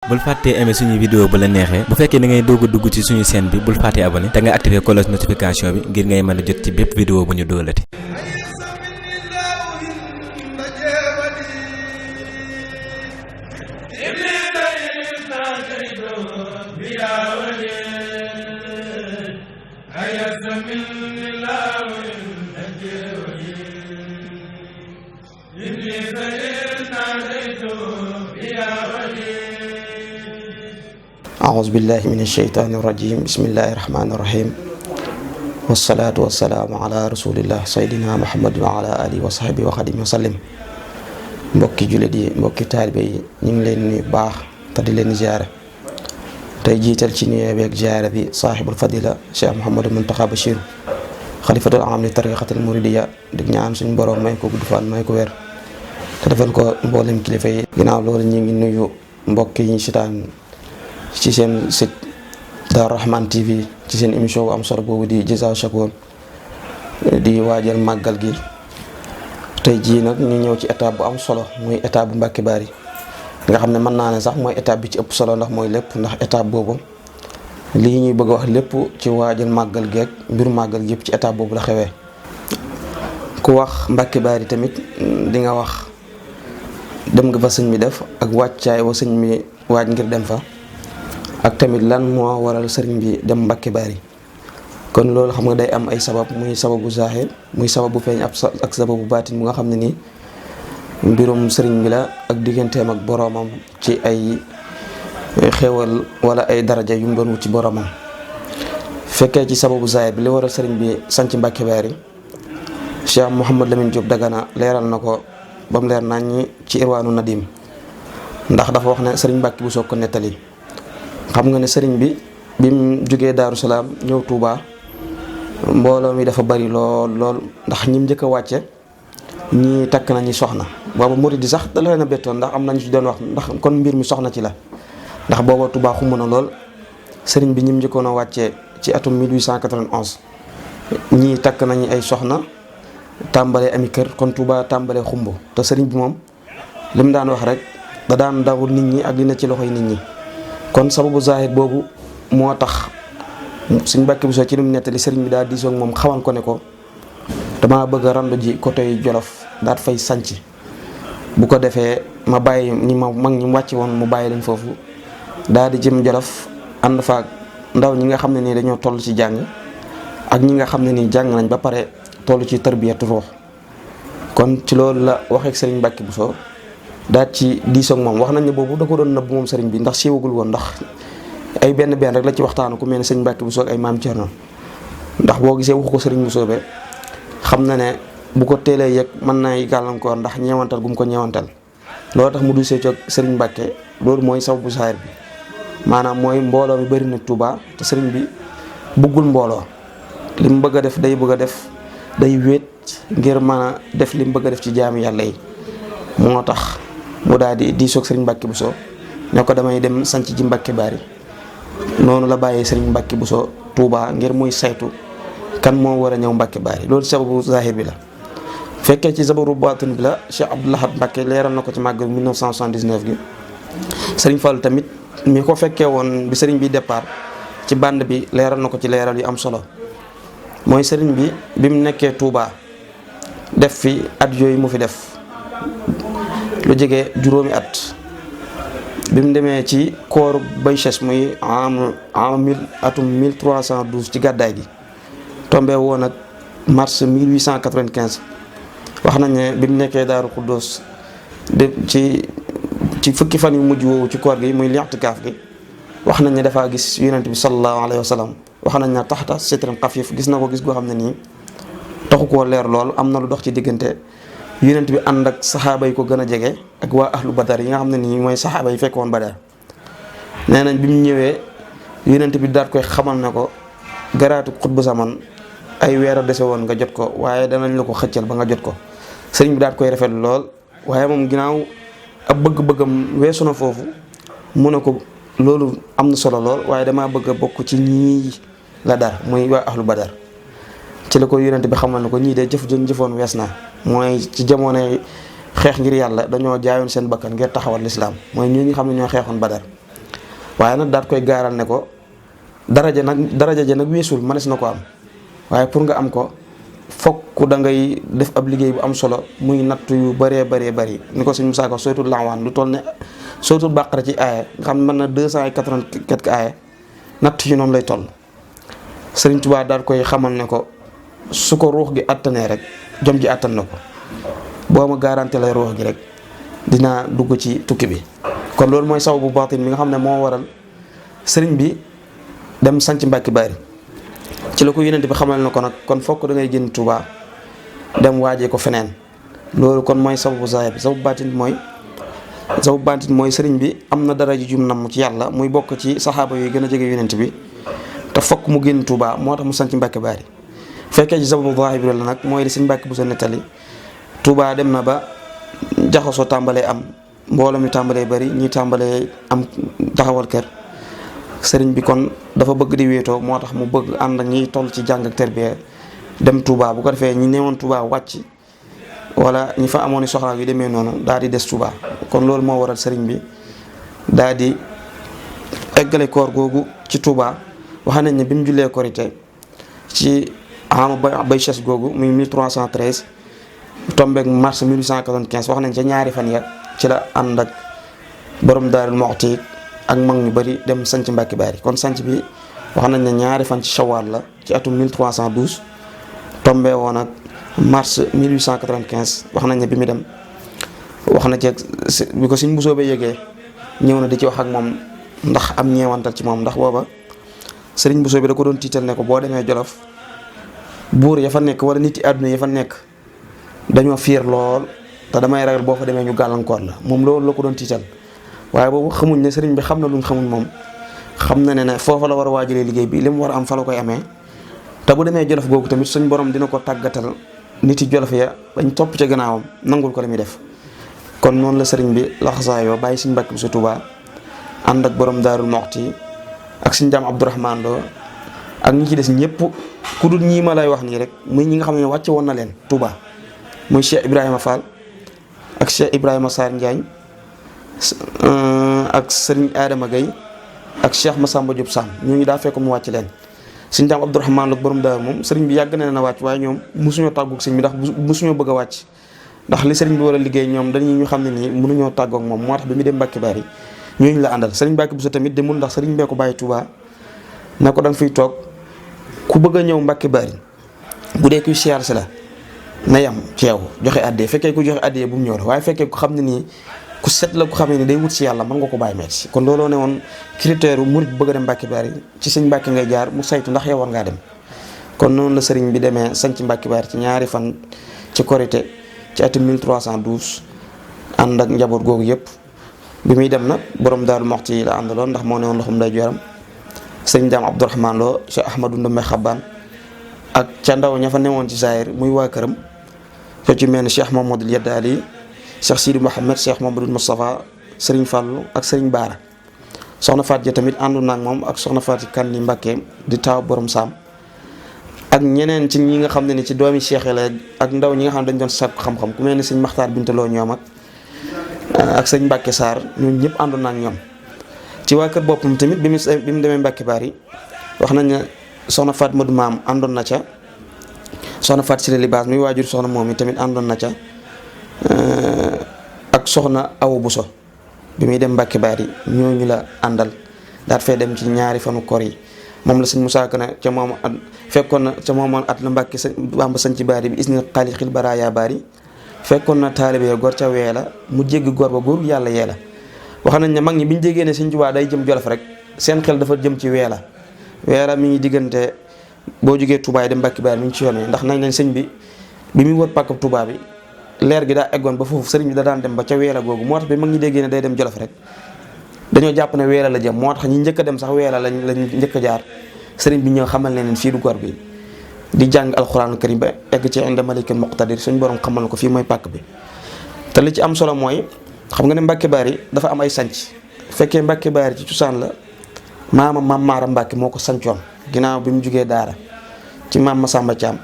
bul fàttee aimer suñu vidéo bu la neexee bu fekkee da ngay doog a dugg ci suñu chaîne bi bul fàttee abonné te nga activer cloche notification bi ngir ngay mën a jot ci bépp vidéo bu ñu doolati. أعوذ بالله من الشيطان الرجيم بسم الله الرحمن الرحيم والصلاة والسلام على رسول الله سيدنا محمد وعلى آله وصحبه وخديمه وسلم mbokki jullit yi mbokki taalibe yi ñu ngi leen nuyu baax te di leen ziyaare tey jiital ci nuyoo beeg ziyaare bi saaxibul fadila Cheikh Mouhamadou Mountakha Bachir xalifatul aam li tariqatul muridiyya di ñaan suñu borom may ko gudd fan may ko wér te defal ko mboolem kilifa yi. ginnaaw loolu ñu ngi nuyu mbokk yi ñu sitaan ci seen site Daaru Rahman TV ci seen émission bu am solo boobu di Jasaa sakoor di waajal màggal gi. tey jii nag ñu ñëw ci étape bu am solo muy étape bu Mbacké baary nga xam ne mën naa ne sax mooy étape bi ci ëpp solo ndax mooy lépp ndax étape boobu lii ñuy bëgg a wax lépp ci waajal màggal geeg mbiru màggal gi yëpp ci étape boobu la xewee. ku wax Mbacké baary tamit di nga wax dem nga fa sëñ bi def ak wàccaay wa sëñ mi waaj ngir dem fa ak tamit lan moo waral sëriñ bi dem Mbacké baary kon loolu xam nga day am ay sabab muy sababu zahir muy sababu feeñ ak sababu baatin bu nga xam ne nii mbirum sëriñ bi la ak digganteem ak boroomam ci ay xéwal wala ay daraja yu mu doon wut ci boroomam. fekkee ci sababu zahir bi li waral sëriñ bi sanc Mbacké baary Cheikh Mouhamadou Lamine Diop Dagana leeral na ko ba mu leer nañ ci irwaanu nadim ndax dafa wax ne sëriñ Mbacké bu soog ko nettali. xam nga ne sëriñ bi mu jógee Daaru Salaam ñëw Touba mbooloo mi dafa bari lool ndax ñim njëkk a wàcce ñii takk nañu soxna booba murid yi sax da leen a bettoon ndax am nañu ci doon wax ndax kon mbir mi soxna ci la ndax booba Touba xumb na lool. sëriñ bi ñim njëkkoon a wàcce ci atum 1891 ñii takk nañu ay soxna tàmbalee ami kër kon Touba tàmbalee xumb te sëriñ bi moom li mu daan wax rek da daan daw nit ñi ak li na ci loxoy nit ñi. kon sababu zahir boobu moo tax suñ Mbacké bu soo ci lu mu nettali sëriñ bi daal diisoo ak moom xawan ko ne ko dama bëgg a randu ji côté Jolof daat fay sanc bu ko defee ma bàyyi ñi ma mag ñi wàcc woon mu bàyyi leen foofu daal di jëm Jolof ànd fa ndaw ñi nga xam ne nii dañoo toll ci jàng ak ñi nga xam ne nii jàng nañ ba pare toll ci tarbiyatu ruux. kon ci loolu la waxee ak sëriñ Mbacké bu soo daat ci diisoog moom wax nañ ne boobu da ko doon nëbb moom sëriñ bi ndax siiwagul woon ndax ay benn rek la ci waxtaanu ku mel ne sëriñ Mbacké Bousso ak ay maam Thierno ndax boo gisee waxu ko sëriñ Bousso be xam na ne bu ko teelee yëg mën nay gàllankoor ndax ñeewantal gu mu ko ñeewantal loolu tax mu dusee ci sëriñ Mbacké loolu mooy sababu saayir bi maanaam mooy mbooloo mi bëri na Touba te sëriñ bi bëggul mbooloo li mu bëgg a def day wéet ngir mën a def li mu bëgg a def ci jaami yàlla yi moo tax mu daal di diisoog sëriñ Mbacké Bousso ne ko damay dem sanc ji Mbacké baary noonu la bàyyee sëriñ Mbacké Bousso Touba ngir muy saytu kan moo war a ñëw Mbacké baary loolu sababu zahir bi la. fekkee ci sababu baatin bi la Cheikh Abdou Lahad Mbacké leeral na ko ci màggal 1979 gi sëriñ Fall tamit mi ko fekkee woon bi sëriñ bi départ ci bande bi leeral na ko ci leeral yu am solo mooy sëriñ bi mu nekkee Touba def fi at yooyu mu fi def lu jege juróomi at bi mu demee ci kooru Bayches muy atum 1312 ci gàddaay gi tombé woon ak mars 1895 wax nañ ne bi mu nekkee Daaru Xuddoos de ci fukki fan yu mujj woowu ci koor gi muy li'tikaaf gi wax nañ ne dafaa gis yonent bi sallallahu alayhi wa sallam wax nañ ne taxta sitrin xafiif gis na ko gis goo xam ne nii taxu koo leer lool am na lu dox ci diggante yonent bi ànd ak saxaaba yi ko gën a jege ak waa ahlu badar yi nga xam ne nii mooy saxaaba yi fekkoon badar nee nañ bi mu ñëwee yonent bi daat koy xamal ne ko garaatu xutbu zaman ay weer a dese woon nga jot ko waaye danañ la ko xëccal ba nga jot ko sëriñ bi daat koy rafet lool waaye moom ginnaaw ab bëgg-bëggam weesu na foofu mu ne ko loolu am na solo lool waaye damaa bëgg a bokk ci ñii la dar muy waa ahlu badar ci la ko yonent bi xamal ne ko ñii de jëf jën jëfoon wees naa mooy ci jamonoy xeex ngir yàlla dañoo jaayoon seen bakkan ngir taxawal lislaam mooy ñi nga xam ne ñoo xeexoon badar waaye nag daat koy gaaral ne ko daraja ja nag weesul mënees na ko am waaye pour nga am ko fokk da ngay def ab liggéey bu am solo muy natt yu bëree bëri ni ko sëñ Musaa Ka sootul laawaan lu toll ne sootul Baqara ci aaya nga xam ne mën na 280 quelque aaya natt yi noonu lay toll. Serigne Touba daal koy xamal ne ko su ko ruux gi attanee rek jom ji attan na ko boo ma garanté lay ruux gi rek dinaa dugg ci tukki bi. kon loolu mooy sababu baatin bi nga xam ne moo waral sëriñ bi dem sanc Mbàkke Baari ci la ko yonent bi xamal na ko nag kon fokk da ngay génn Touba dem waajee ko feneen loolu kon mooy sababu zaahir bi sababu baatin mooy sëriñ bi am na dara jum nam ci yàlla muy bokk ci saxaaba yooyu gën a jege yonent bi te fokk mu génn Touba moo tax mu sanc Mbàkke Baari fekkee ci sababu zaahir bi la nag mooy li sëñ Mbàkke bu sa nettali Touba dem na ba jaxasoo tàmbalee am mbooloo mi tàmbalee bari ñi tàmbalee am taxawal kër sëriñ bi kon dafa bëgg di wéetoo moo tax mu bëgg ànd ak ñiy toll ci jàng ak terbiya dem Touba bu ko defee ñi newoon Touba wàcc wala ñi fa amoon i soxla yu demee noonu daal di des Touba kon loolu moo waral sëriñ bi daal di eggale koor googu ci Touba wax nañ ne bi mu jullee korite ci ama bay ches googu muy 1313 tombeeg mars 1895 wax nañ ca ñaari fan ya ci la ànd ak borom Daarul Muxti ak mag ñu bari dem sanc Mbàkke Baari kon sanc bi wax nañ ne ñaari fan ci Shawwal la ci atum 1312 tombé woon ak mars 1895 wax nañ ne bi mu dem wax na ci bi ko Sëñ Bousso ba yëgee ñëw na di ci wax ak moom ndax am ñeewantal ci moom ndax booba Sëriñ Bousso bi da ko doon tiital ne ko boo demee Jolof buur ya fa nekk wala nit yi àdduna ya fa nekk dañoo fiir lool te damay ragal boo fa demee ñu gàllankoor la moom loolu la ko doon tiital waaye boobu xamuñ ne sëriñ bi xam na luñ xamuñ moom xam na ne foofa la war a waajalee liggéey bi li mu war a am fa la koy amee te bu demee Jolof googu tamit suñ borom dina ko tàggatal nit yi Jolof ya bañ topp ca gannaawam nangul ko li muy def kon noonu la sëriñ bi laxasaayoo bàyyi Sëñ Mbàkke bu sa Touba ànd ak borom Daarul Muxti ak Sëñ Daam Abdourahmane Lo ak ñi ci des ñëpp ku dul ñii ma lay wax nii rek muy ñi nga xam ne wàcce woon na leen Touba muy Cheikh Ibrahima Fall ak Cheikh Ibrahima Sarr Njaañ ak Serigne Adama Gueye ak Cheikh Massamba Diop Sam ñooñu daa fekk mu wàcc leen Sëñ Daam Abdourahmane Lo borom Daaru moom sëriñ bi yàgg na leen a wàcc waaye ñoom mosuñoo tàggoog sëñ bi ndax mosuñoo bëgg a wàcc ndax li sëriñ bi war a liggéey ñoom dañuy ñu xam ne nii mënuñoo tàggoog moom moo tax bi mu dem Mbàkke Baari ñooñu la àndal sëriñ Mbàkke bu sa tamit demul ndax sëriñ bee ko bàyyi Touba na ko da nga fiy toog ku bëgg a ñëw Mbàkke Baari bu dee kuy siyaar si la na yam ci yow joxe addee fekkee ku joxe addee bu mu ñëw la waaye fekkee ku xam ne nii ku set la ku xamee ni day wut si yàlla mën nga ko bàyyi metti kon looloo ne woon critère murit bëgg a dem Mbàkke Baari ci sëñ Mbàkke ngay jaar mu saytu ndax yow war ngaa dem kon noonu la sëriñ bi demee sanc Mbàkke Baari ci ñaari fan ci korité ci atum 1312 ànd ak njaboot googu yëpp bi muy dem nag borom Daaru Muxti la àndaloon ndax moo ne woon loxum nday joram sëñ Daam Abdourahmane Lo Cheikh Ahmadou Ndoumbe Xabaan ak ca ndaw ña fa newoon ci Zaahir muy waa këram soo ci mel ni Cheikh Mamadou Yaddaali Cheikh Sidi Mouhamed Cheikh Mamadou Moustapha Serigne Fallou ak Serigne Baara soxna Faat ja tamit àndu naag moom ak soxna Faati Kanni Mbàkke di taaw borom saam ak ñeneen ci ñi nga xam ne ni ci doomi Cheikh la ak ndaw ñi nga xam ne dañ doon sàkku xam-xam ku mel ni sëñ Maxtaar Bintaloo ñoom ak sëñ Mbàkke Sarr ñooñu ñëpp àndu naag ñoom ci waa kër boppam tamit bi mu demee Mbàkke Baari wax nañ ne soxna Faat Madu Maam àndoon na ca soxna Faat Sile Libaas muy waajur soxna moom yi tamit àndoon na ca ak soxna Awa Buso bi muy dem Mbàkke Baari ñooñu la àndal daat fay dem ci ñaari fanu kor yi moom la sëñ Musaa Ka ne ca moom at fekkoon na ca moomoon at la Mbàkke Bamba sañ ci Baari bi is ni xaali xil baraaya Baari fekkoon na taalibe gor ca weela mu jéggi gor ba góor yàlla yeela wax nañ ne mag ñi bi ñu déggee ne Sëñ Tuubaa day jëm Jolof rek seen xel dafa jëm ci weela mi ngi diggante boo jógee Touba yi dem Mbàkke Baari mi ngi ci yoon wi ndax nañ leen sëñ bi muy wër pàkkab Touba bi leer gi daa eggoon ba foofu sëriñ bi da daan dem ba ca weela googu moo tax bi mag ñi déggee ne day dem Jolof rek dañoo jàpp ne weela la jëm moo tax ñi njëkk a dem sax weela lañ njëkk a jaar sëriñ bi ñëw xamal ne leen fii du gor bi di jàng alxuraanu karim ba egg ci inda malikin muqtadir suñ borom xamal na ko fii mooy pàkk bi te li ci am solo mooy xam nga ne Mbàkke Baari dafa am ay sanc fekkee Mbàkke Baari ci cosaan la maam Maara Mbàkke moo ko sancoon ginnaaw bi mu jugee daara ci maam Masamba Thiam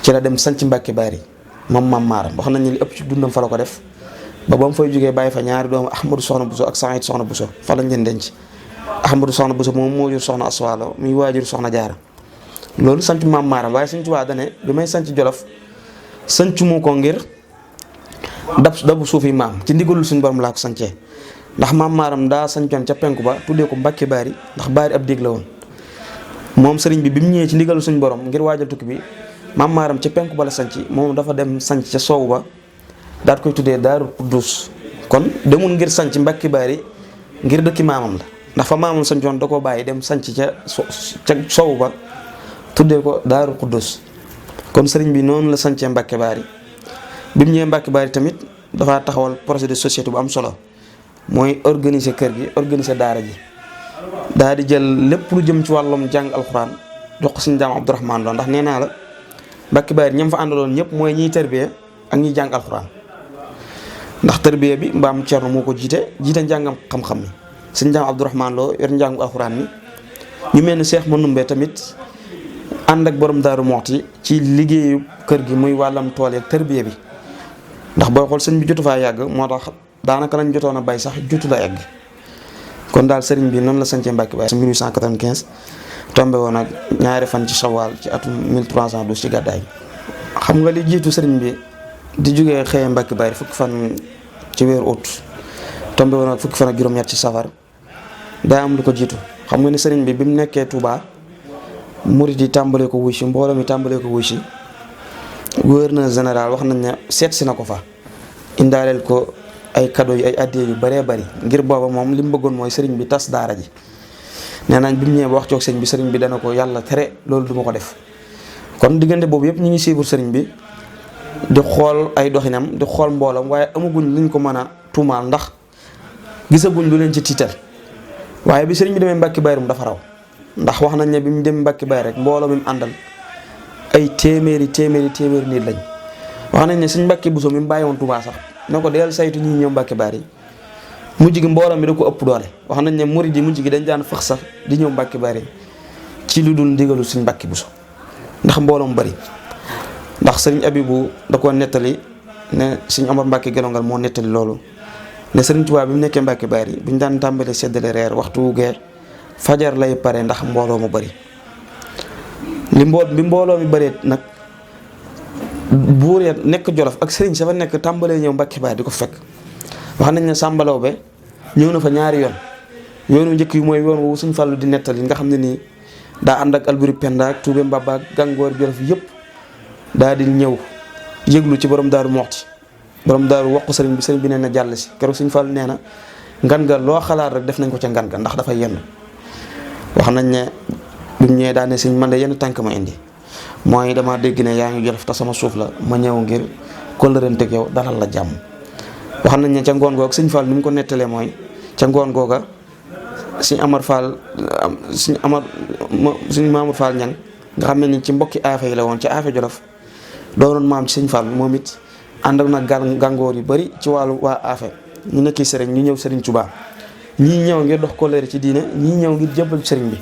ci la dem sanc Mbàkke Baari moom maam Maara wax nañ ne li ëpp ci dundam fa la ko def ba mu fay jugee bàyyi fa ñaari doomu Ahmadou Soxna Bousso ak Saïd Soxna Bousso fa lañ leen denc Ahmadou soxna Bousso moom moo jur soxna Aswaalo muy waajur soxna Jaara loolu sanc maam maaram waaye Sëriñ Tuubaa dane bi may sanc Jolof sancu mu ko ngir dabu suufi maam ci ndigalul suñu borom laa ko sancee ndax maam maaram daa sancoon ca penku ba tuddee ko Mbàkke Baari ndax Baari ab dégg la woon moom sëriñ bi mu ñëwee ci ndigalul suñu borom ngir waajal tukki bi maam maaram ca penku ba la sanc moom dafa dem sanc ca soowu ba daat koy tuddee Daaru Kuddus kon demul ngir sanc Mbàkke Baari ngir dëkki maamam la ndax fa maamam sancoon da koo bàyyi dem sanc ca soowu ba tuddee ko Daaru Kuddus kon sëriñ bi noonu la sancee Mbàkke Baari bi mu ñëwee Mbàkke Baari tamit dafa taxawal projet de société bu am solo mooy organiser kër gi organiser daara ji daa di jël lépp lu jëm ci wàllum jàng alxuraan jox ko suñu jaam Abdourahmane Lo ndax nee naa la Mbàkke Baari ñam fa àndaloon ñëpp mooy ñiy tërbiye ak ñiy jàng alxuraan ndax tërbiye bi mbaam Cerno moo ko jiite njàngam xam-xam mi suñu jaam Abdourahmane Lo yor njàngu alxuraan mi ñu mel ni Seex Manumbe tamit ànd ak borom Daaru Muxti ci liggéeyu kër gi muy wàllam tool ak tërbiye bi ndax booy xool sëñ bi jotu faa yàgg moo tax daanaka lañ jotoon a bay sax jotu la egg kon daal sëriñ bi noonu la sancee Mbàkke Baari 1895 tombé woon ak ñaari fan ci Sawaal ci atum 1312 ci gàddaay xam nga li jiitu sëriñ bi di jógee xëyee Mbàkke Baari fukki fan ci weeru août tombé woon ak fukki fan ak juróom-ñett ci safar daa am lu ko jiitu xam nga ni sëriñ bi mu nekkee Touba murid yi tàmbalee ko wuy si mbooloo mi tàmbalee ko wuy si gouverneur général wax nañ ne seet si na ko fa indaaleel ko ay cadeau yi ay addiyee yu bëree bëri ngir booba moom li mu bëggoon mooy sëriñ bi tas daara ji nee nañ bi mu ñëwee ba wax coog sëriñ bi sëriñ bi dana ko yàlla tere loolu duma ko def kon diggante boobu yëpp ñu ngi suivre sëriñ bi di xool ay doxinam di xool mboolam waaye amaguñ luñ ko mën a tuumaal ndax gisaguñ lu leen ci tiital waaye bi sëriñ bi demee Mbàkke Baari mu dafa raw ndax wax nañ ne bi mu dem Mbàkke Baari rek mbooloo mi mu àndal ay téeméeri nit lañ wax nañ ne suñ Mbàkke Buso mi mu bàyyi woon Touba sax ne ko deel saytu ñi ñëw Mbàkke Baari mujj gi mbooloo mi da ko ëpp doole wax nañ ne murid yi mujj gi dañ daan fëx sax di ñëw Mbàkke Baari ci lu dul ndigalu suñ Mbàkke Buso ndax mbooloo mu bari ndax sëriñ Abibu da ko nettali ne suñ Omar Mbàkke Gelongal moo nettali loolu ne sëriñ Touba bi mu nekkee Mbàkke Baari bu ñu daan tàmbalee seddale reer waxtu gee fajar lay pare ndax mbooloo mu bari bi mbooloo mi bëree nag buur ya nekk Jolof ak sëriñ sa fa nekk tàmbalee ñëw Mbàkke Baari di ko fekk wax nañ ne Sàmba Lawbe ñëw na fa ñaari yoonu njëkk yi mooy yoon woowu suñ Fàllu di nettali nga xam ne nii daa ànd ak Alburi Penda ak Tuube Mbaba ak gàngoor Jolof yëpp daa di ñëw yëglu ci borom Daaru Muxti borom Daaru wax ko sëriñ bi nee na jàll si keroog suñ Fàllu nee na ngan ga loo xalaat rek def nañ ko ca ngan ga ndax dafa yenn wax nañ ne bu ñëwee daa ne sëñ man de yenn tànk ma indi mooy dama dégg ne yaa ngi Jolof te sama suuf la ma ñëw ngir kóllëranteeg yow dalal la jàmm wax nañ ne ca ngoon googa sëñ Fall ni mu ko nettalee mooy ca ngoon googa sëñ Mamour Fall ñang nga xam ne ni ci mbokki aafe yi la woon ci aafe Jolof doonoon maam ci sëñ Fall moom it ànd ak nag gàngoor yu bari ci wàllu waa aafe ñu nekki sëriñ ñu ñëw Serigne Touba ñii ñëw ngir dox kóllëre ci diine ñii ñëw ngir jëbbal sëriñ bi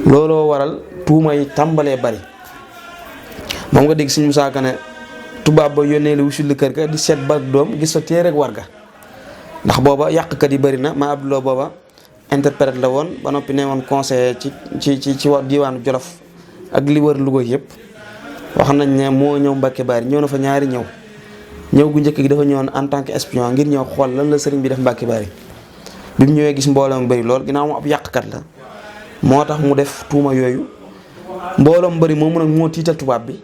looloo waral tuuma yi tàmbalee bari moom nga dégg Sëriñ Musaa Ka ne tubaab ba yónnee la wusul kër ga di seet ba doom gis fa téere ak warga ndax booba yàqkat yi bari na ma Abdoulaye booba interprète la woon ba noppi ne woon conseiller ci wa diwaanu Jolof ak li wër Louga yëpp wax nañ ne moo ñëw Mbàkke Baari ñëw na fa ñaari ñëw gu njëkk gi dafa ñëwoon en tant que espion ngir ñëw xool lan la sëriñ bi def Mbàkke Baari bi mu ñëwee gis mbooloo mu bari lool ginnaaw mu ab yàqkat la moo tax mu def tuuma yooyu mbooloo mu bari moomu nag moo tiital tubaab bi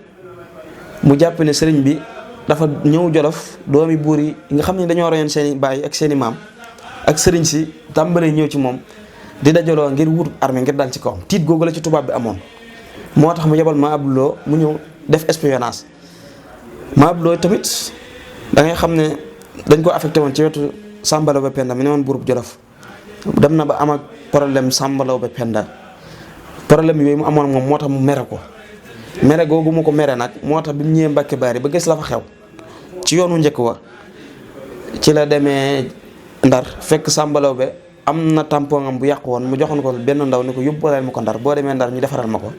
mu jàpp ne sëriñ bi dafa ñëw Jolof doomi buur yi nga xam ne dañoo royoon seeni baay ak seeni maam ak sëriñ si tàmbalee ñëw ci moom di dajaloo ngir wut armée ngir dal ci kawam tiit googu la ci tubaab bi amoon moo tax mu yebal ma Abdoulaye mu ñëw def espionnage ma Abdoulaye tamit da ngay xam ne dañ ko affecté woon ci wetu Sàmba Lawbe Penda mi ne woon buurub Jolof dem na ba am ak problème Sàmba Lawbe Penda problème yooyu mu amoon moom moo tax mu mere ko mere googu mu ko mere nag moo tax bi mu ñëwee Mbàkke Baari ba gis la fa xew ci yoonu njëkk wa ci la demee Ndar fekk Sàmba Lawbe am na tampongam bu yàqu woon mu joxoon ko benn ndaw ni ko yóbbuwaleel ma ko Ndar boo demee Ndar ñu defaral ma ko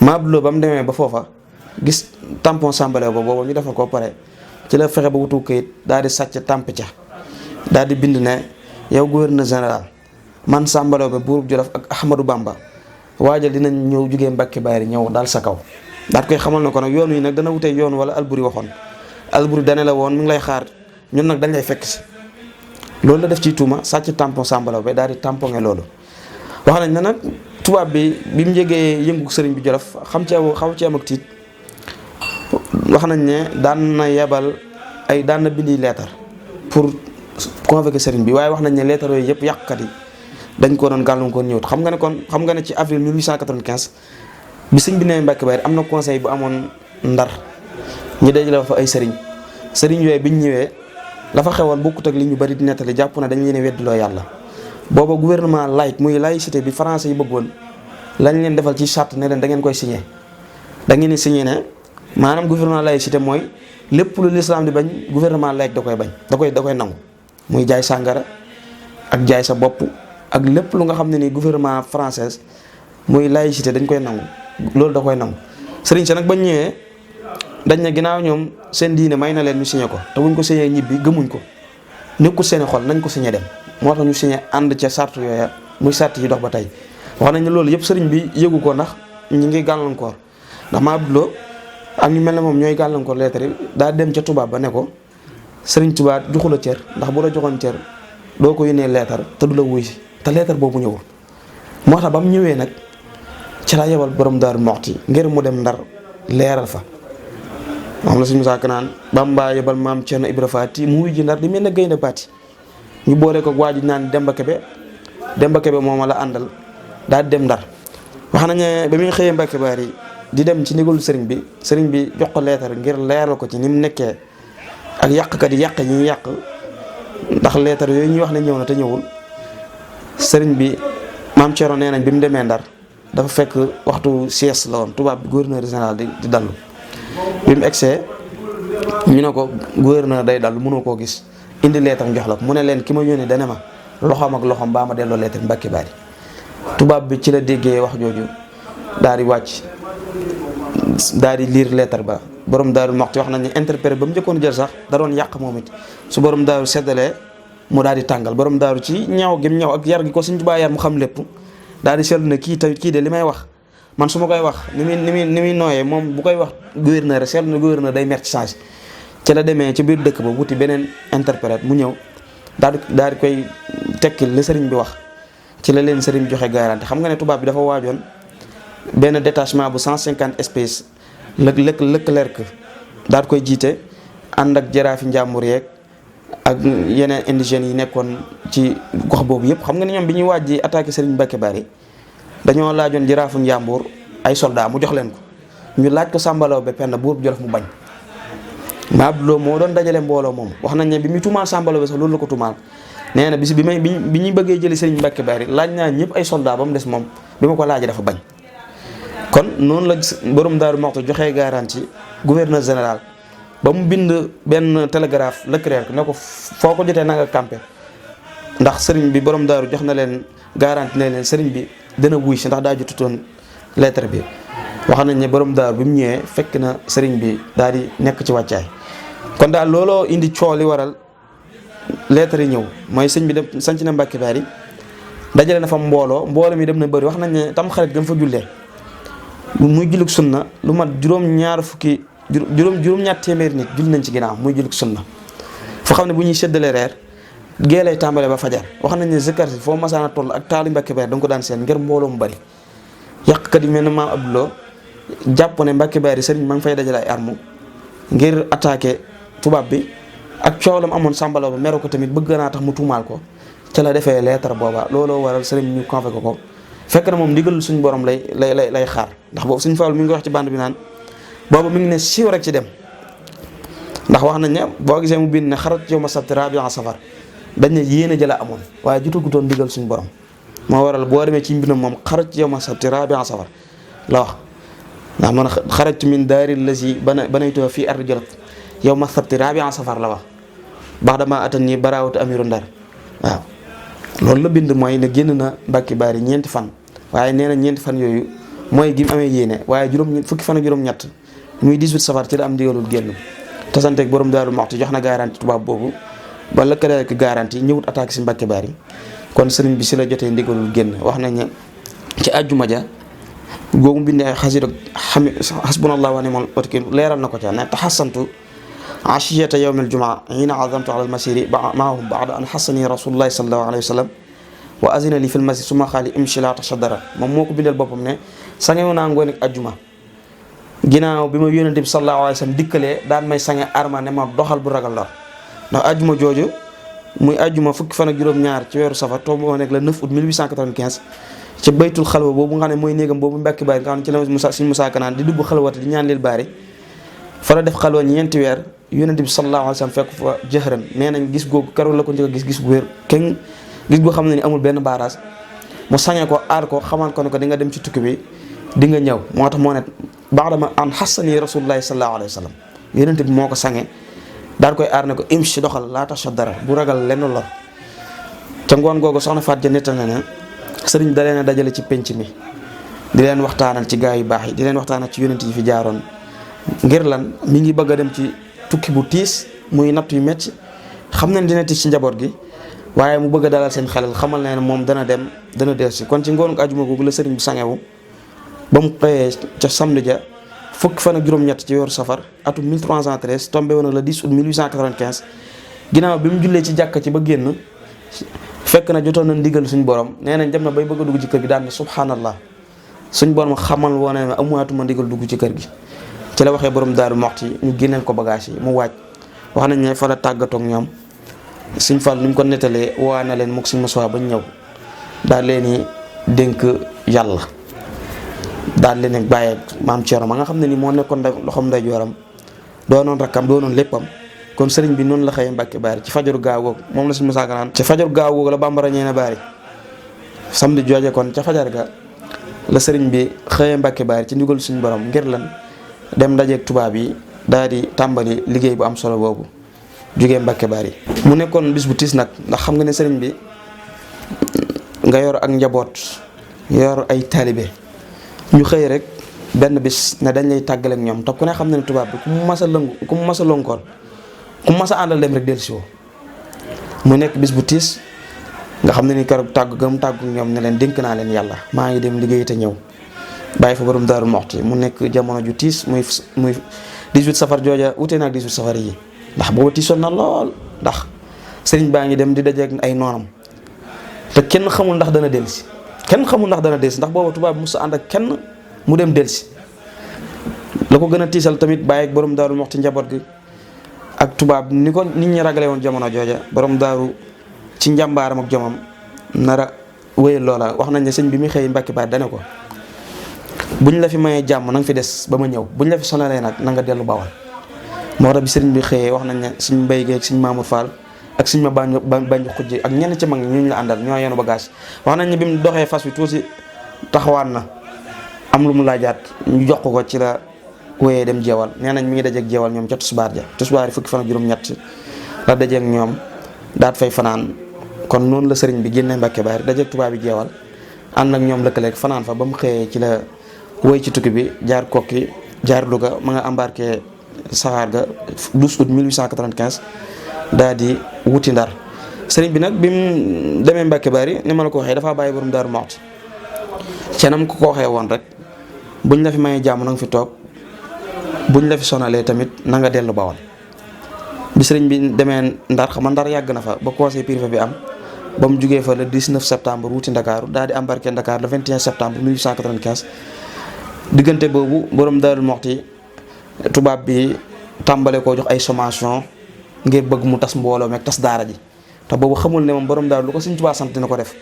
ma Abdoulaye ba mu demee ba foofa gis tampon Sàmba Lawbe boobu ñu defal ko pare ci la fexe ba wutu këyit daal di sàcc tàmp ca daal di bind ne yow gouverneur général man Samba Laobé buurub Jolof ak Ahmadou Bamba waajal dinañ ñëw jugee Mbacké Baari ñëw daal sa kaw. daat koy xamal na ko nag yoon wi nag dana wutee yoon wala Alburi waxoon. Alburi dane la woon mi ngi lay xaar ñun nag dañ lay fekk si loolu la def ci tuuma sàcc tampon Samba Laobé daal di tamponné loolu. wax nañ ne nag tubaab bi mu njëgee yëngu sëriñ bi Jolof xaw ci am ak tiit wax nañ ne daan na yebal daan na bindi leetar pour convoquer sëriñ bi waaye wax nañ ne leetar yooyu yëpp yàqkat yi dañ ko doon gàllankoor ñëwut xam nga ne ci avril 1895 bi sëñ bi nee Mbacké Baari am na conseil bu amoon Ndar ñu dajale fa ay sëriñ yooyu biñ ñëwee la fa xewoon bokkut ak li ñu bari di nettali jàpp na dañ leen weddiloo yàlla. booba gouvernement laïque muy laïcité bi français yi bëggoon lañ leen defal ci charte ne leen da ngeen koy signé da ngeen di signé ne maanaam gouvernement laïcité mooy lépp lu l'islam di bañ gouvernement laïque da koy bañ da koy nangu muy jaay sàngara ak jaay sa bopp ak lépp lu nga xam ne nii gouvernement française muy laïcité dañ koy nangu loolu da koy nangu. sëriñ sa nag bañ ñëwee dañ ne ginnaaw ñoom seen diine may na leen ñu signé ko te buñ ko signé ñibbi gëmuñ ko nekkul seeni xol nañ ko signé dem. moo tax ñu signé ànd ca sart yooya muy sart yi dox ba tey wax nañ ne loolu yëpp sëriñ bi yëgu ko ndax ñi ngi gàllankoor ndax ma Abdou ak ñu mel ne moom ñooy gàllankoor lettre yi daa dem ca tubaab ba ne ko sëriñ Touba joxu la cër ndax bu la joxoon cër doo ko yónnee lettre te du la wuy si te lettre boobu ñëwul. moo tax ba mu ñëwee nag ci laa yebal borom Daaru Muxti ngir mu dem Ndar leeral fa moom la suñu Musaa Ka naan Bamba yebal maam Cerno Ibra Faati mu wuy ji Ndar di mel ne gaynde baati ñu boole ko waa ji naan Demba Kebe moom la àndal daal di dem Ndar. wax nañ ne ba muy xëyee Mbacké Baari di dem ci ndigalu sëriñ bi jox ko leetar ngir leeral ko ci ni mu nekkee ak yàqkat yi yàq ñi yàq ndax leetar yooyu ñuy wax ne ñëw na te ñëwul. sëriñ bi maam Thierno nee nañ bi mu demee Ndar dafa fekk waxtu sieste la woon tubaab bi gouverneur général di dallu bi mu egsee ñu ne ko gouverneur day dallu mënoo koo gis. indi leetar jox la ko mu ne leen ki ma yónnee dane ma loxoom ak loxoom baa ma delloo leetar Mbacké Baari tubaab bi ci la déggee wax jooju daal di wàcc daal di lire leetar ba borom Daaru Muxti wax nañ ne interprète ba mu njëkkoon jël sax da doon yàq moom it su borom daaru seddalee mu daal di tàngal borom daaru ci ñaw gi mu ñaw ak yar gi ko Sëñ Tuubaa yar mu xam lépp daal di seetlu ne kii de li may wax man su ma koy wax ni muy nooyee moom bu koy wax gouverneur seetlu ne gouverneur day mer ci change ci la demee ci biir dëkk ba wuti beneen interprète mu ñëw daal di koy tekkil li sëriñ bi wax ci la leen sëriñ joxe garantie xam nga ne tubaab bi dafa waajoon benn détachement bu 150 espèces Leclerc daal di koy jiite ànd ak jaraafi njàmbur yeeg ak yeneen indigènes yi nekkoon ci gox boobu yëpp. xam nga ne ñoom bi ñuy waaj ji attaqué sëriñ Mbacké Baari dañoo laajoon jaraafu njàmbur ay soldats mu jox leen ko ñu laaj ko Samba Laobé penn buur Jolof mu bañ. ma Abdou moo doon dajale mbooloo moom wax nañ ne bi muy tuumaal Samba Laobé sax loolu la ko tuumaal nee na bis bi ñuy bëggee jëli sëriñ Mbacké Baari laaj naa ñëpp ay soldats ba mu des moom bi ma ko laajee dafa bañ. kon noonu la borom Daaru Muxti joxee garantie gouverneur général ba mu bind benn télégraphe Leclerc ne ko foo ko jotee na nga campé ndax sëriñ bi borom daaru jox na leen garantie ne leen sëriñ bi dana wuy si ndax daa jotutoon lettre bi. wax nañ ne borom daaru bi mu ñëwee fekk na sëriñ bi daal di nekk ci wàccaay kon daal looloo indi coow li waral lettre yi ñëw mooy sëñ bi dem sanc na Mbacké Baari dajale na fa mbooloo mi dem na bëri wax nañ ne tam xarit gam fa jullee muy jullug sunna lu mat juróom-ñaar téeméeri nit jull nañ ci ginnaaw muy jullug sunna foo xam ne bu ñuy séddale reer gée lay tàmbale ba fajar wax nañ ne zikar si foo masaana toll ak taali Mbacké Baari da nga ko daan seen ngir mbooloo mu bëri yàqkat yi mel ne maam Abdou jàpp ne Mbacké Baari sëriñ ma ngi fay dajale ay armes ngir attaqué tubaab bi ak coow la mu amoon Samba Laobé mere ko tamit bëgg naa tax mu tuumaal ko ca la defee lettre booba looloo waral sëriñ ñu convoqué ko fekk na moom ndigal suñu borom lay xaar ndax boobu suñu Fallu mi ngi wax ci bande bi naan boobu mi ngi ne siiw rek ci dem ndax wax nañ ne boo gisee mu bind ne xarat yow ma sabti rabian safar dañ ne yéene jëla amoon waaye jotagutoon ndigal suñu borom moo waral boo demee ci mbindam moom xarat yow ma sabti rabian safar la wax ndax man xarajtu min daari lazi banaytuha fii ardi Jolof yow ma sabti rabian safar la wax baax dama atan nii baraawatu amiru Ndar waaw loolu la bind mooy ne génn na Mbacké Baari ñeenti fan waaye nee na ñeenti fan yooyu mooy gi mu amee yéene waaye fukki fan ak juróom-ñett muy 18 safar ci la am ndigalul génn tasanteeg borom Daaru Muxti jox na garantie tubaab boobu ba lëkkale ak garantie ñëwut attaque si Mbacké Baari kon sëriñ bi si la jotee ndigalul génn. wax nañ ne ci àjjuma ja googu mu bindee xasida xasbunallahu wa ni'mal wakiil leeral na ko ca ne taxassantu ashiyata yawmil jumaa hiina azamtu ala almasiri maahum baada an xassani rasulullahi sallallahu alayhi wa sallam wa azina li fil masjid suma xaali imshi la tashadara. moom moo ko bindal boppam ne sangewu naa ngoon ak àjjuma ginnaaw bi ma yónnente bi sallallahu alayhi wa sallam dikkalee daan may sange arma ne ma doxal bu ragal lor. ndax àjjuma jooju muy àjjuma fukki fan ak juróom-ñaar ci weeru safar tombe moo nekk le 9 août 1895 ci baytul xalwa boobu nga xam ne mooy néegam boobu Mbàkke Baari nga xam ne ci la Sëriñ Musaa Ka naan di dugg xalwata di ñaan leel baari fa la def xalwa ñeenti weer yónnente bi sallallahu alayhi wa sallam fekk fa jëxëran. nee nañ gis googu keroog la ko njëkk a gis bu wér kenn gis goo xam ne ni amul benn baaraas mu sañee ko aar ko xamal ko ne ko di nga dem ci tukki bi di nga ñëw. moo tax moo ne baadama an xassani rasulullahi sallallahu alayhi wa sallam yónnente bi moo ko sange daal koy aar ne ko imshi doxal laa tashadara bu ragal lenn lor. ca ngoon googu soxna Faat ja nettal na ne sëriñ da leen a dajale ci penc mi di leen waxtaanal ci gaa yu baax yi di leen waxtaanal ci yonent yi fi jaaroon ngir lan mi ngi bëgg a dem ci tukki bu tiis muy natt yu metti xam nañ dina tiis ci njaboot gi waaye mu bëgg a dalal seen xelal xamal ne moom dana dem dana dellusi. kon ci ngoonu ajuma googu la sëriñ bi sangewu ba mu xëyee ca samedi ja fukki fan ak juróom-ñett ci weeru safar atum 1313 tombé woon le 10 août 1895 ginnaaw bi mu jullee ci jàkka ci ba génn fekk na jotoon na ndigal suñu borom. nee nañ dem na bay bëgg a dugg ci kër gi daan ne subhanallah suñ borom xamal woone ne amuwaatuma ndigal dugg ci kër gi. ci la waxee borom Daaru Muxti ñu génneel ko bagage yi mu waaj. wax nañ ne fa la tàggatoo ak ñoom suñ Fall ni mu ko nettalee waa na leen mook suñ Musaa bañ ñëw daal leen ni dénk yàlla daal leen ak bàyyi maam Thierno ma nga xam ne ni moo nekkoon loxoom nday jooram doonoon rakkam doonoon léppam. kon sëriñ bi noonu la xëyee Mbàkke Baari ci fajaru gaaw googu moom la suñu Musaa Ka naan ci fajaru gaaw googu la bambara ñee na baari samedi jooje kon ca fajar ga la sëriñ bi xëyee Mbàkke Baari ci ndigal suñu borom ngir lan dem ndajeeg tubaab yi daal di tàmbali liggéey bu am solo boobu jógee Mbàkke Baari. mu nekkoon bis bu tiis nag ndax xam nga ne sëriñ bi nga yor ak njaboot yor ay taalibe ñu xëy rek benn bis ne dañ lay tàggaleek ñoom te ku ne xam na ne tubaab bi ku mu mas a lonkool ku mas a àndal dem rek dellusi woo. mu nekk bis bu tiis nga xam ne ni keroog tàggu ñoom ne leen dénk naa leen yàlla maa ngi dem liggéey te ñëw bàyyi fa borom Daaru Muxti. mu nekk jamono ju tiis muy 18 safar jooja wute na ak 18 safar yi ndax booba tiisoon na lool ndax sëriñ baa ngi dem di dajeek ay noonam te kenn xamul ndax dana dellusi ndax booba tubaab bi mos a ànd ak kenn mu dem dellusi. la ko gën a tiisal tamit bàyyi ak borom Daaru Muxti njaboot gi ak tubaab ni ko nit ñi ragale woon jamono jooja borom daaru ci njàmbaaram ak jomam nara wéyal loola. wax nañ ne sëñ bi muy xëy Mbàkke Baari dane ko buñ la fi mayee jàmm na nga fi des ba ma ñëw buñ la fi sonalee nag na nga dellu Bawal. moo tax bi sëriñ bi xëyee wax nañ ne suñ mbay geeg suñ Mamour Fall ak suñ ma bañ xujj ak ñenn ci mag ñu la àndal ñoo yenu bagage. wax nañ ne bi mu doxee fas wi tuuti taxawaan na am lu mu laajaat ñu jox ko ci la wéyee dem jeewal. nee nañ mi ngi dajeeg jeewal ñoom ca tusbaar ja tusbaar yi fukki fan ak juróom-ñett la dajeeg ñoom daat fay fanaan. kon noonu la sëriñ bi génne Mbàkke Baari dajeeg tubaab yi jeewal ànd ak ñoom lëkkaleeg fanaan fa ba mu xëyee ci la wéy ci tukki bi jaar Kokki jaar Louga ma nga embarqué saxaar ga 12 août 1895 daal di wuti Ndar. sëriñ bi nag bi mu demee Mbàkke Baari ni ma la ko waxee dafaa bàyyi borom Daaru Muxti ca nam ko waxee woon rek buñ la fi mayee jàmm na nga fi toog buñ la fi sonalee tamit na nga dellu Bawal. bi sëriñ bi demee Ndar xam nga Ndar yàgg na fa ba conseil privé bi am ba mu jugee fa le 19 septembre wuti Ndakaaru daal di embarqué Dakar le 21 septembre 1895. diggante boobu borom Daaru Muxti tubaab bi tàmbale koo jox ay sommation ngir bëgg mu tas mbooloo meeg tas daara ji te boobu xamul ne moom borom daaru lu ko Sëriñ Tuubaa sant dina ko def.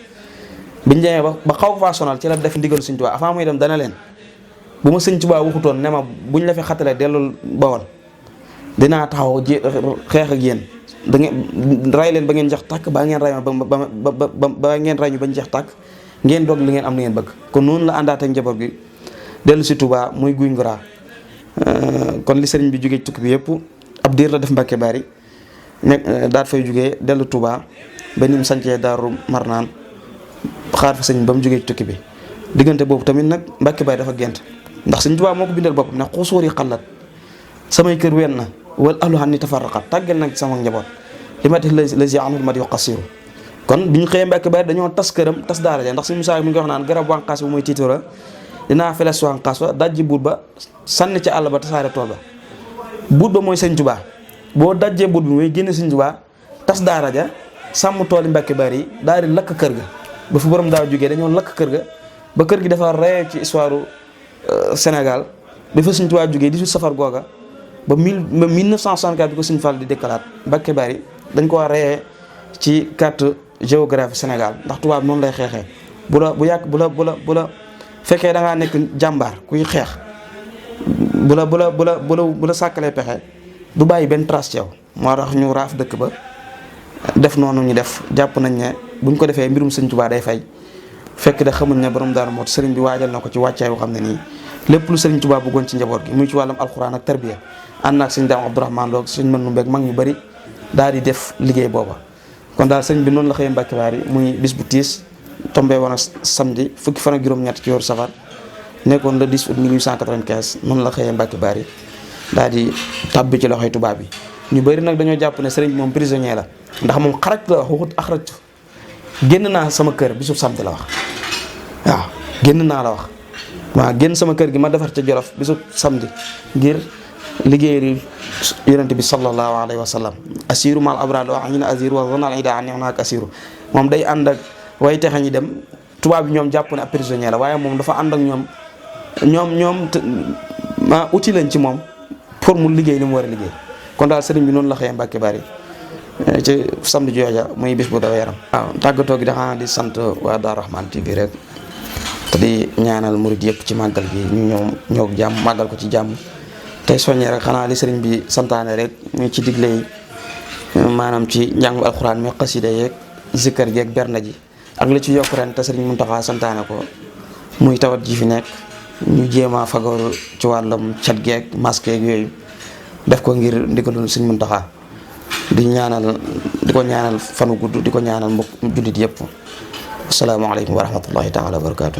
biñ demee ba xaw ko faa sonal ci la def ndigalu Sëriñ Tuubaa avant muy dem dana leen bu ma Sëriñ Tuubaa waxutoon ne ma buñ la fi xatalee dellul Bawol dinaa taxaw xeex ak yéen da ngeen ray leen ba ngeen jeex tàkk ba ngeen ray ma ba ngeen ray ñu bañ jeex tàkk ngeen doog li ngeen am li ngeen bëgg. kon noonu la àndaat ak njaboot gi dellu si Touba muy guy Ngura. kon li sëriñ bi jógee tukki bi yëpp ab diir la def Mbàkke Baari nekk daal fay jógee dellu Touba ba ni mu sancee Daaru Marnaan xaar fa sëñ ba mu jógee ci tukki bi. diggante boobu tamit nag Mbàkke Baari dafa gént ndax Sëriñ Tuubaa moo ko bindal boppam ne xusuuri xalat samay kër wenn na wal ahlu hanni tafarraqat tàggal nag sama njaboot li ma def la si anul ma di qasiru kon bi ñu xëyee Mbacké Baary dañoo tas këram tas daara ja ndax suñu Musaa mi ngi wax naan garab wànqaas ba mooy tiitura dinaa feles wànqaas ba dajji buut ba sànni ca àll ba tasaare tool ba. buut ba mooy Serigne Touba boo dajjee buut bi mooy génne Serigne Touba tas daara ja sàmm tooli Mbacké Baary yi daal di lakk kër ga ba fu borom daa jógee dañoo lakk kër ga ba kër gi dafa rey ci histoire Sénégal ba fa Serigne Touba jógee 18 safar googa ba 1964 bi ko Serigne Fall di dékkalaat Mbacké Baary dañ ko reyee ci carte géographie Sénégal ndax tubaab noonu lay xeexee bu la fekkee da ngaa nekk jàmbaar kuy xeex bu la sàkkalee pexe du bàyyi benn trace ci yow. moo tax ñu raaf dëkk ba def noonu ñu def jàpp nañ ne buñ ko defee mbirum Sëñ Touba day fay fekk da xamuñ ne borom Daaru Muxti sëriñ bi waajal na ko ci wàccaay boo xam ne nii lépp lu Sëriñ Touba bëggoon ci njaboot gi muy ci wàllum alxuraan ak tarbiya ànd ak sëñ Daam Abdourahmane Lo sëñ mën nu mbéeg mag ñu bëri daal di def liggéey booba. kon daal sëñ bi noonu la xëyee Mbacké Baary muy bis bu tiis tombé woon ak samedi fukki fan ak juróom-ñett ci weeru safar nekkoon le 10 août 1895 noonu la xëyee Mbacké Baary daal di tàbbi ci loxoy tubaab yi. ñu bëri nag dañoo jàpp ne sëriñ bi moom prisonnier la ndax moom xaraj la wax waxut axrajtu génn naa sama kër bisub samedi la wax waaw génn naa la wax waaw génn sama kër gi ma defar ca Jolof bisub samedi ngir liggéey yonent bi sallallahu alayhi wa sallam asiru mal abrad wax ñu ne asiru wa zonal ida an naak asiru moom day ànd ak way texe ñi dem tubaab bi ñoom jàpp ne ab prisonnier la waaye moom dafa ànd ak ñoom uti lañ ci moom pour mu liggéey li mu war a liggéey. kon daal sëriñ bi noonu la xëyee Mbacké Baary ci samedi jooja muy bis bu daw yaram. waaw tàggatoo gi dafa di sant waa Daaru Rahman TV rek te di ñaanal murid yëpp ci màggal gi ñu ñëw jàmm màggal ko ci jàmm tey soññee rek xanaa li sëriñ bi santaane rek ñu ci digle yi maanaam ci njàngu alxuraan mi xasida yeeg zikkar gi ak berne ji ak la ci yokk ren te sëriñ Muntaxa santaane ko muy tawat ji fi nekk ñu jéem a fagaru ci wàllum cat geeg masque yeeg yooyu. def ko ngir ndigalul Sëñ Muntaxa di ko ñaanal fanu gudd di ko ñaanal mbokk jullit yëpp asalaamaaleykum wa rahmatullahi taala wa barakaatu.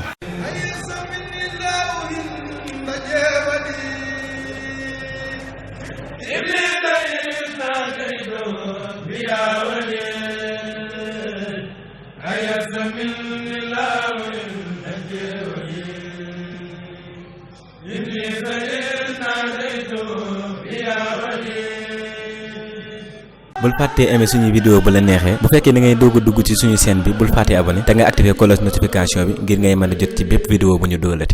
bul fàttee aimer suñu vidéo bu la neexee bu fekkee da ngay doog a dugg ci suñu chaîne bi bul fàttee abonné te nga activer cloche notification bi ngir ngay mën a jot ci bépp vidéo bu ñu doolati